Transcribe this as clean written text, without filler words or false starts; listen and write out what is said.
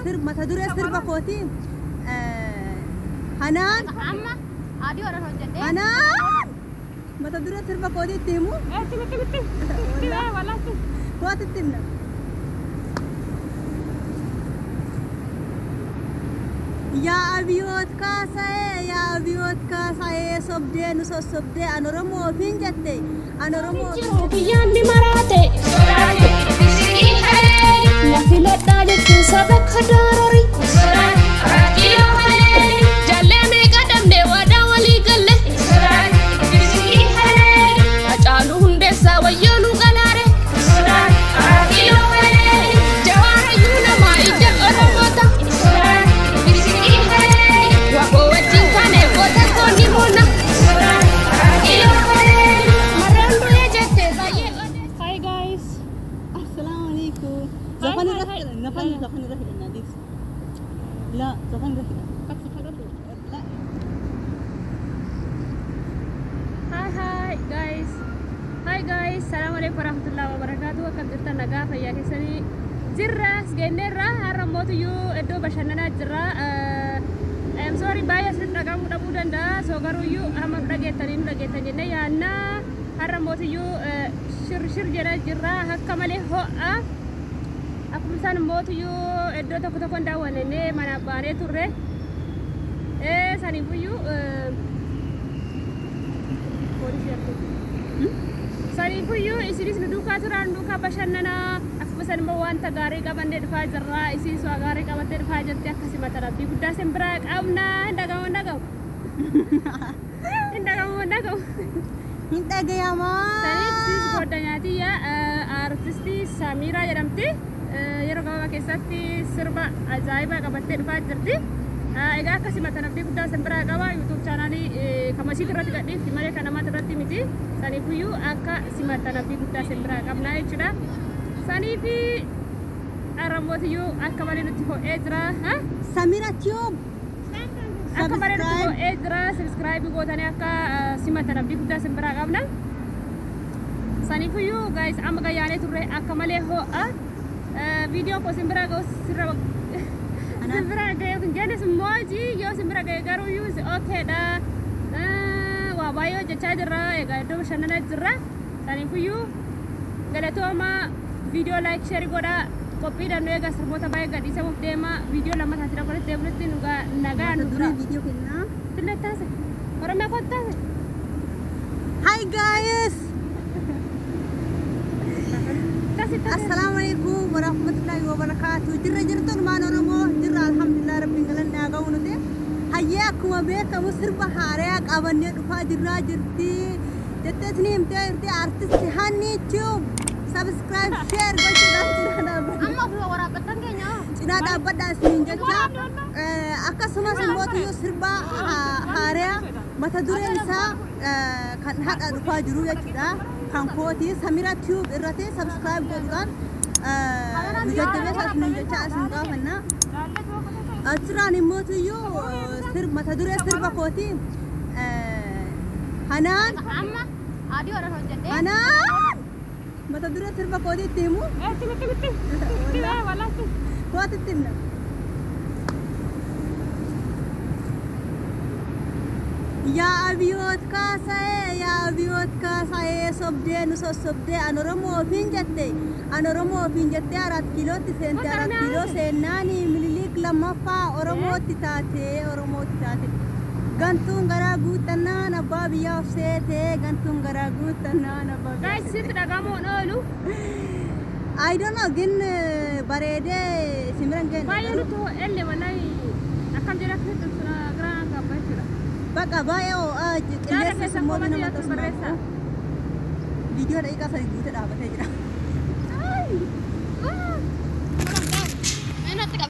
Mata duree sirba kootii Hanaan Amma adii warra hojjedhee. Hanaan mata duree sirba kootii itti himu kootitti himna. Yaa Abiyoot Kaasaayee, yaa Abiyoot Kaasaayee, sobdee nu sossobdee an Oromoo ofiin jette an Oromoo. Jiru biyyaan ni maraate. Na filadhaa jechuun saba akka daarori. Jallee meeqa dhabnee waadaa walii galle. Hacaaluu Hundeessaa wayyoo nu galaare. Jawaarayyuu namaa ija Oromoota. Waboo wajjin kaane goota koonni moona. Marraan du'ee jette baay'ee odeessa. Hi guys. Assalaamu alaikum. Zafan irratti nafan zafan irra hidhannaa deebisa. Laa zafan irra hidhanna. Laa. Hi hi guys. Hi guys. Assalamu alaikum warahmatullahi wabarakatuh. Akkam jirtan nagaa fayyaa keessanii jirra geenneerra har'a mootuyyuu iddoo bashannanaa jirra. I am sorry baay'ee asirratti dhagahamuu dhabuu danda'a. So garuuyyuu hamma nu dhageettanii nu dhageettan jennee yaanna. Har'a mootuyyuu shir shir jedhaa jirra. Akka malee ho'a. Akkuma isaan mootuyyuu iddoo tokko tokkoon daawwannee mana baanee turre. Saniifuyyuu poolisii argu. Saniifuyyuu isinis nu duukaa turaa, nu duukaa bashannanaa, akkuma san immoo wanta gaarii qabannee dhufaa jirra. Isinis waa gaarii qabattee dhufaa jirti. Akkasuma tarabbii guddaa isin biraa qabna. Hin dhagamu, hin dhagamu. Hin dhagamu, hin dhagamu. Hin dhagayamaa. Saniif isinis godda nyaatiyya aartistii Samiiraa jedhamti. Yeroo gabaabaa keessatti sirba ajaa'ibaa qabattee dhufaa jirti. Egaa akkasuma tarabbii guddaa isin biraa qaba. YouTube chaanaalii kan masiitii irratti gadhiifti malee kan namaatti irratti miti. Saniifuyyuu akka simatan abdii guddaa isin biraa qabna jechuudha. Saniifi har'a mootiyyuu akka malee nutti ho'ee jira. Samira Tube. Akka malee nutti Subscribe. ho'ee jira. Subscribe gootanii akka simatan abdii guddaa isin biraa qabna. Saniifuyyuu guys, amma gayyaanee turre, akka malee ho'a. Viidiyoon koo isin biraa ga'u sirra isin bira ga'e kun jennis moojii yoo isin bira ga'e garuuyyuu okay dha. Waa baay'ee hojjechaa jirra. Egaa iddoo bashannanaa jirra. Saniifuyyuu galatooma, viidiyoo like, share godhaa. Qophiidhaan nu eegaa, sirboota baay'ee gadhiisamuuf deema. Viidiyoo lammataatti dabalatti deebinutti nagaa Mata nu tura. duree viidiyoo kennaa. Tillee taase. Oromiyaa kottu taase. Hi guys. Taase taase. Assalaamu alaikum warahmatullahi wabarakatuh. Jirra jirtu ilmaan Oromoo, jirra, alhamdulillah, rabbiin galanni haa ga'u nuti. Hayyee, akkuma beekamu sirba haaraa qabannee dhufaa jirraa jirti. Jettee isinii himtee jirti artisti Hanni Tube. Subscribe, share gochuudhaan cinaa dhaabbadha. Amma ofuma waraabbattan keenya. Cinaa dhaabbadhaa isiniin jecha. Akkasumas immoo sirba haaraa mata dureen isaa kan haqa dhufaa jiru jechuudha. Kan kooti Samira Tube irratti subscribe godhuudhaan nu jajjabeessaa isiniin jecha isin gaafanna. Achirraan immoo tuyyuu mata duree sirba kooti Hanaan Amma adii warra hojjedhee. Hanaan mata duree sirba kootii itti himu kootitti himna. Yaa Abiyoot Kaasaayee, yaa Abiyoot Kaasaayee, sobdee nu sossobdee an Oromoo ofiin jette an Oromoo ofiin jettee Arat Kiilootti seente, Arat Kiiloo seennaani Miniliik lammaffaa Oromootti taate, Oromootti taate. Gantuun garaa guuttannaan abbaa biyyaa of seete, gantuun garaa guuttannaan abbaa biyyaa. Guys, sitti dhagahamuun oolu. I don't know, gin bareedee simiran geenye. Baay'ee nutti ho'elle wallahi, akkam jedha, akkasitti ibsuna giraan qaba jechuudha. Bakka baay'ee ho'aa Yaada qilleensa keessan immoo koomatti nama yaaddu barreessaa. Viidiyoo daqiiqaa 3 guutee dhaabatee jira. Natti qaba.